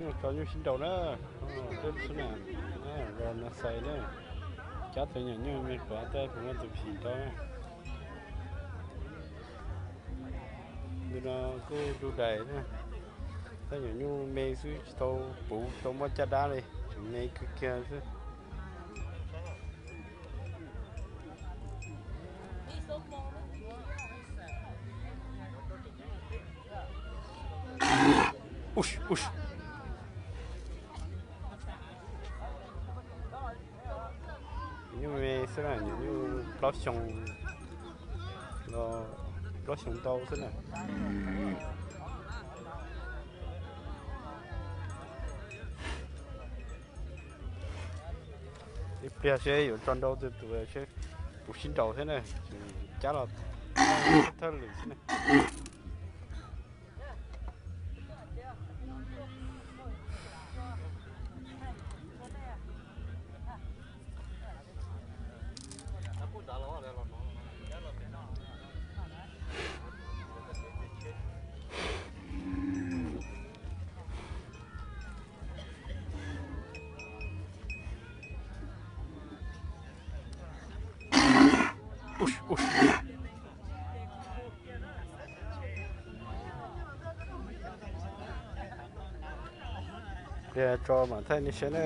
Tso nyuj sib nraus na, tub xwb na, los na xais na, cab tus nyuam nyuj me quav tej tus no tus phim rau. Ntu no kuj du dais na, tej nyuam nyuj me xwb tsis tau puv tau muab caj dab li, tseem me kiag kiag xwb. Nyuj me xwb na, nyuam nyuj plaub xyoo, plaub xyoo ntau xwb na. Ib pliag seb yuav tso nrau tus tus seb puv sib nraus thiab na, cab los thawj lwm xwb na. Pliag tso mam thaij nej saib na.